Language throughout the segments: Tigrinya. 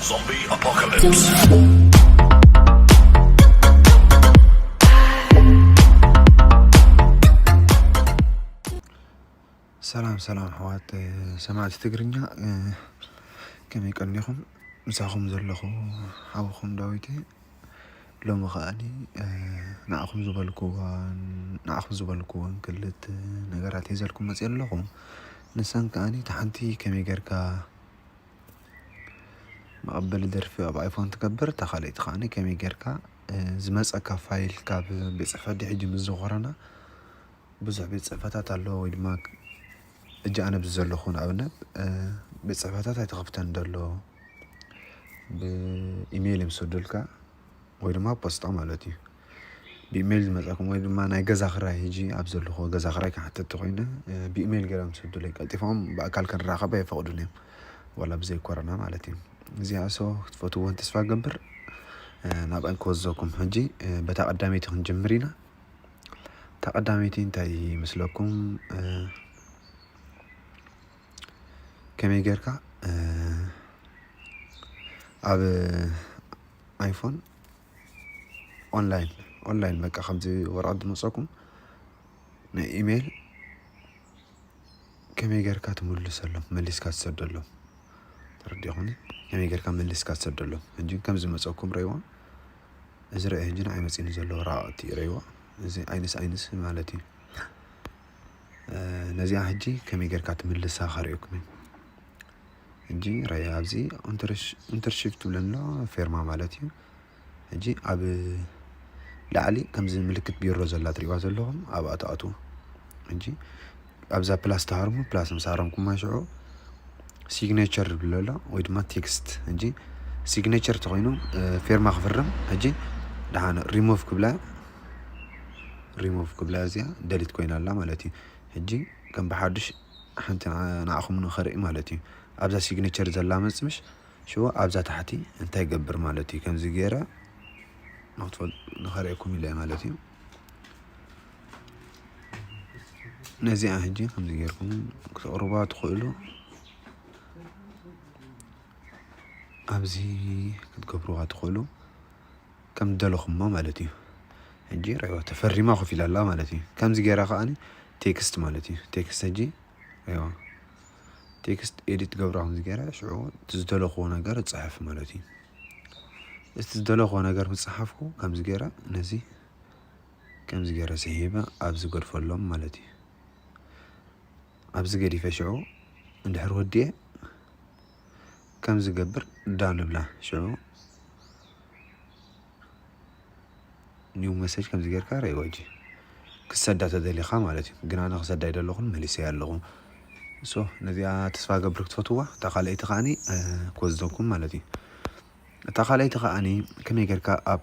Zombie apocalypse. ሰላም ሰላም ኣሕዋት ሰማዕቲ ትግርኛ፣ ከመይ ቀኒኹም? ምሳኹም ዘለኹ ሓውኹም ዳዊት። ሎሚ ከኣኒ ንዓኹም ዝበልኩዋን ንዓኹም ዝበልኩወን ክልተ ነገራት ሒዘልኩም መፅእ ኣለኹ። ንሰን ከኣኒ እቲ ሓንቲ ከመይ ጌርካ መቐበሊ ደርፊ ኣብ ኣይፎን ትገብር፣ እታ ካልኣይቲ ከኣኒ ከመይ ጌርካ ዝመፀካ ፋይል ካብ ቤት ፅሕፈት ሕጂ ምስ ዝኾረና ብዙሕ ቤት ፅሕፈታት ኣሎ ወይ ድማ እጂ ኣነ ብዚ ዘለኹ ንኣብነት ቤት ፅሕፈታት ኣይተኸፍተን ዘሎ ብኢሜይል እዮም ዝሰዱልካ ወይ ድማ ፖስጣ ማለት እዩ። ብኢሜይል ዝመፀኩም ወይ ድማ ናይ ገዛ ክራይ ሕጂ ኣብ ዘለኹ ገዛ ክራይ ክሓተት ተኮይነ ብኢሜይል ገይሮም ዝሰዱለይ ቀልጢፎም ብኣካል ክንራኸብ ኣይፈቕዱን እዮም። ዋላ ብዘይ ኮረና ማለት እዩ። እዚኣ ሶ ክትፈትዎን ተስፋ ገብር። ናብኣን ክወዘኩም ሕጂ በታ ቀዳመይቲ ክንጀምር ኢና። እታ ቀዳመይቲ እንታይ ይመስለኩም? ከመይ ጌርካ ኣብ ኣይፎን ኦንላይን ኦንላይን በቃ ከምዚ ወረቐት ዝመፀኩም ናይ ኢሜይል ከመይ ጌርካ ትምልሰሎም መሊስካ ትሰደሎም? ተረዲኹኒ? ከመይ ጌርካ መሊስካ ትሰደሎም? ሕጂ ከም ዝመፀኩም ረይዋ። እዚ ረአ ሕጂ ንዓይ መፂኒ ዘሎ ወረቓቕቲ ረይዋ። እዚ ኣይንስ ኣይንስ ማለት እዩ። ነዚኣ ሕጂ ከመይ ጌርካ ትምልሳ ከርእየኩም እዩ። ሕጂ ረይ ኣብዚ ኢንተርሺፕ ትብለሎ ፌርማ ማለት እዩ። ሕጂ ኣብ ላዕሊ ከምዚ ምልክት ቢሮ ዘላ ትሪእዋ ዘለኹም ኣብኣ ትኣትዉ። ሕጂ ኣብዛ ፕላስ ተሃርሙ ፕላስ ምስ ሃረምኩማ ሽዑ ሲግኔቸር ዝብለሎ ወይ ድማ ቴክስት። ሕጂ ሲግኔቸር ተኮይኑ ፌርማ ክፍርም ሕጂ ደሓን ሪሞቭ ክብላ ሪሞቭ ክብላ እዚኣ ደሊት ኮይና ኣላ ማለት እዩ። ሕጂ ከም ብሓዱሽ ሓንቲ ንዓኹም ንኸርኢ ማለት እዩ። ኣብዛ ሲግኔቸር ዘላ መፅምሽ ሽዎ ኣብዛ ታሕቲ እንታይ ይገብር ማለት እዩ። ከምዚ ገይረ ንክትፈል ንኸርእየኩም ኢለ ማለት እዩ። ነዚኣ ሕጂ ከምዚ ገይርኩም ክትቕርቧ ትኽእሉ። ኣብዚ ክትገብርዋ ትኽእሉ ከም ዝደለኹሞ ማለት እዩ። ሕጂ ረይዋ ተፈሪማ ኮፍ ኢላ ኣላ ማለት እዩ። ከምዚ ገይራ ከኣኒ ቴክስት ማለት እዩ። ቴክስት ሕጂ ረይዋ ቴክስት ኤዲት ገብራ ከምዚ ገይረ ሽዑ እቲ ዝደለኽዎ ነገር እፅሕፍ ማለት እዩ። እቲ ዝደለኽዎ ነገር ምፅሓፍኩ ከምዚ ገይረ ነዚ ከምዚ ገይረ ስሒበ ኣብዚ ገድፈሎም ማለት እዩ። ኣብዚ ገዲፈ ሽዑ እንድሕር ወዲኤ ከም ዝገብር ዳን ብላ ሽዑ ኒው መሰጅ ከምዚ ጌርካ ረይ ወጂ ክሰዳ ተደሊኻ ማለት እዩ። ግን ኣነ ክሰዳ ኣይደለኹን መሊሰ ኣለኹ። ሶ ነዚኣ ተስፋ ገብር ክትፈትዋ። እታ ካልኣይቲ ከዓኒ ክወስደኩም ማለት እዩ። እታ ካልኣይቲ ከዓኒ ከመይ ጌርካ ኣብ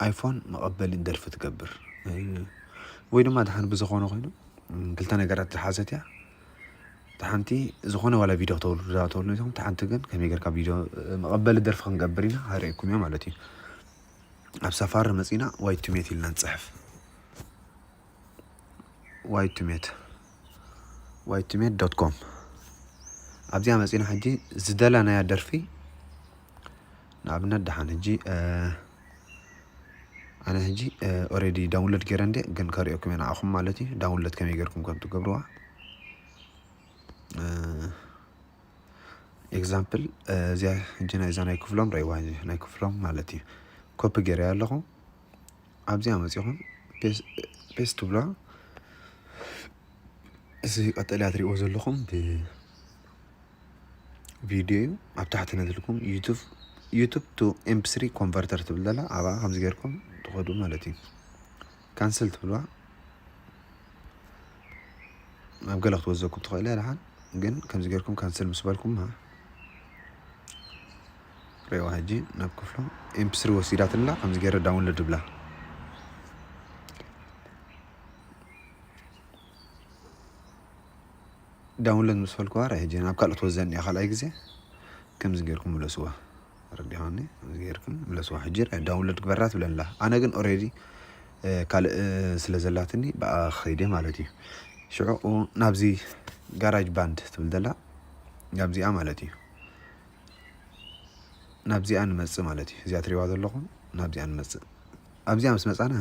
ኣይፎን መቐበሊ ደርፊ ትገብር ወይ ድማ ድሓን ብዝኾነ ኮይኑ ክልተ ነገራት ዝሓዘት እያ። እቲ ሓንቲ ዝኾነ ዋላ ቪድዮ ክትገብሩ ዳ ተብሉ ኢኹም፣ እቲ ሓንቲ ግን ከመይ ጌርካ ቪድዮ መቐበሊ ደርፊ ክንገብር ኢና ሃርእየኩም እያ ማለት እዩ። ኣብ ሳፋሪ መፂና ዋይቱሜት ኢልና ንፅሕፍ። ዋይቱሜት ዋይቱሜት ዶት ኮም ኣብዚኣ መፂና ሕጂ ዝደለናያ ደርፊ ንኣብነት ደሓን ሕጂ ኣነ ሕጂ ኦሬዲ ዳውንሎድ ገይረ እንደ ግን ከሪኦኩም እየ ንዓኹም ማለት እዩ። ዳውንሎድ ከመይ ገይርኩም ከም ትገብርዋ ኤግዛምፕል እዚኣ ሕጂ ናይዛ ናይ ክፍሎም ረይዋ ናይ ክፍሎም ማለት እዩ። ኮፒ ገይረ ኣለኹ ኣብዚኣ መፂኹም ፔስት ትብሎ። እዚ ቀጠልያ ትሪእዎ ዘለኹም ብቪድዮ እዩ። ኣብ ታሕቲ ነትልኩም ዩቱብ ቱ ኤምፕስሪ ኮንቨርተር ትብል ዘላ ኣብኣ ከምዚ ጌርኩም ትኸዱ ማለት እዩ። ካንስል ትብልዋ ኣብ ገለ ክትወዘኩም ትኽእል እያ። ደሓን ግን ከምዚ ጌርኩም ካንስል ምስ በልኩማ ሬዋ ሕጂ ናብ ክፍሎ ኤምፕስሪ ወሲዳትና ከምዚ ገይረ ዳውንሎድ ብላ ዳውንሎድ ምስ በልኩዋ ራይ ሕጂ ናብ ካልእ ትወዘኒ እያ። ካልኣይ ግዜ ከምዚ ጌርኩም ምለስዋ። ረዲኻኒ ከምዚ ጌርኩም ምለስዋ። ሕጂ ራይ ዳውንሎድ ግበራ ትብለላ። ኣነ ግን ኦሬዲ ካልእ ስለ ዘላትኒ ብኣ ኸይደ ማለት እዩ። ሽዑ ናብዚ ጋራጅ ባንድ ትብል ዘላ ናብዚኣ ማለት እዩ። ናብዚኣ ንመጽእ ማለት እዩ። እዚኣ ትሪእዋ ዘለኹም ናብዚኣ ንመጽእ። ኣብዚኣ ምስ መጻና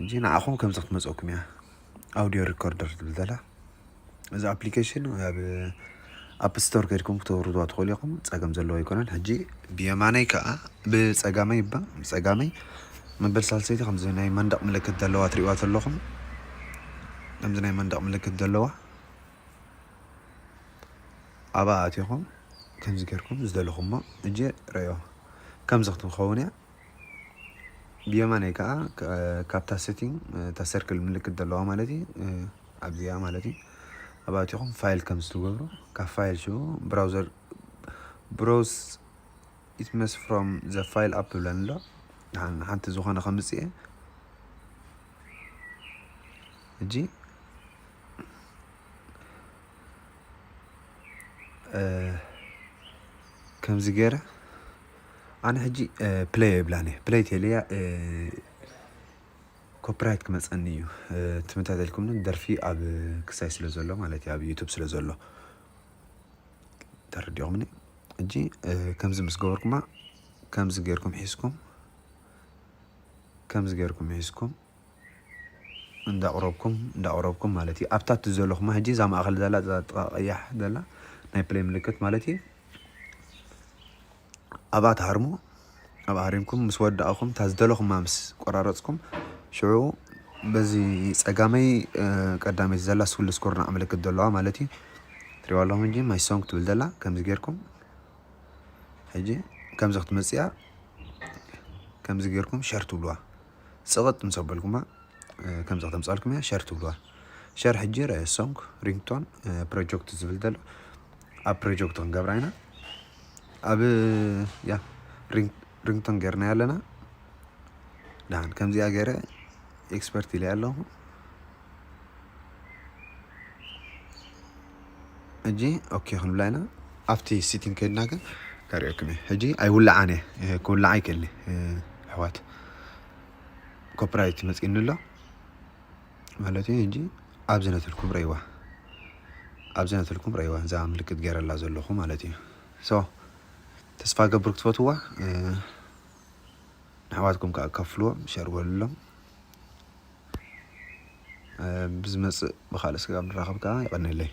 እንጂ ንዓኹም ከምዚ ክትመጸኩም እያ። ኣውዲዮ ሪኮርደር ትብል ዘላ እዚ ኣፕሊኬሽን ኣብ ኣፕ ስቶር ከድኩም ክተውርድዋ ትኽእሉ ኢኹም። ጸገም ዘለዎ ኣይኮነን። ሕጂ ብየማነይ ከዓ ብጸጋመይ እባ ብጸጋመይ መበል ሳልሰይቲ ከምዚ ናይ መንደቕ ምልክት ዘለዋ ትሪእዋ ዘለኹም። ከምዚ ናይ መንደቕ ምልክት ዘለዋ ኣብኣ ኣቲኹም ከምዚ ጌርኩም ዝደለኹሞ እጀ ረዮ ከምዚ ክትኸውን እያ። ብየማነይ ከዓ ካ- ካብታ ሴቲንግ እታ ሰርክል ምልክት ዘለዋ ማለት እዩ ኣብዚኣ ማለት እዩ። ኣብኣ ኣቲኹም ፋይል ከምዚ ትገብሩ ካብ ፋይል ሽኡ ብራውዘር ብሮስ ኢትመስ ፍሮም ዘ ፋይል ኣፕ ትብለኒ ኣሎ። ሓንቲ ዝኾነ ከምፅእ እጂ ከምዚ ገይረ ኣነ ሕጂ ፕለይ የብላን እየ። ፕለይ ተልያ ኮፒራይት ክመፀኒ እዩ። ትምታተልኩም ደርፊ ኣብ ክሳይ ስለ ዘሎ ማለት እዩ ኣብ ዩቱብ ስለ ዘሎ ተረዲኦምኒ። እጂ ከምዚ ምስ ገበርኩማ ከምዚ ገይርኩም ሒዝኩም ከምዚ ገይርኩም ሒዝኩም እንዳቕረብኩም እንዳቕረብኩም ማለት እዩ። ኣብታ እትዘለኹማ ሕጂ እዛ ማእኸል ዘላ እዛ ጥቓ ቀያሕ ዘላ ናይ ፕለይ ምልክት ማለት እዩ። ኣብኣ ትሃርሙ። ኣብኣ ሃሪምኩም ምስ ወዳእኹም እታ ዝደለኹማ ምስ ቆራረፅኩም ሽዑ በዚ ፀጋመይ ቀዳመይቲ ዘላ ስኩል ስኮርናዕ ምልክት ዘለዋ ማለት እዩ። ትሪዋ ኣለኹም እንጂ ማይ ሶንግ ትብል ዘላ ከምዚ ጌርኩም ሕጂ ከምዚ ክትመፅያ ከምዚ ጌርኩም ሸር ትብልዋ። ፅቕጥ ምስ ኣበልኩማ ከምዚ ከተምፃልኩም እያ ሸር ትብልዋ። ሸር ሕጂ ርአ ሶንግ ሪንግቶን ፕሮጀክት ዝብል ዘሎ ኣብ ፕሮጀክት ክንገብራ ኢና። ኣብ ያ ሪንግቶን ገይርና ኣለና። ደሓን ከምዚኣ ገይረ ኤክስፐርት ኢለ ኣለኹ። ሕጂ ኦኬ ክንብላ ኢና። ኣብቲ ሲቲንግ ከድና ግን ከርእየኩም እየ። ሕጂ ኣይውላዓን እየ ክውላዓ ኣይክእልኒ። ኣሕዋት ኮፒራይት መፂእኒ ኣሎ ማለት እዩ። ሕጂ ኣብዚ ነትልኩም ረይዋ ኣብዚ ነትልኩም ረይዋ እዛ ምልክት ገይረላ ዘለኹ ማለት እዩ። ሶ ተስፋ ገብር ክትፈትዋ ንኣሕዋትኩም ከዓ ከፍልዎም ሸር በሉሎም። ብዝመፅእ ብካልእ ስጋብ ንራኸብ ከዓ ይቐንለይ።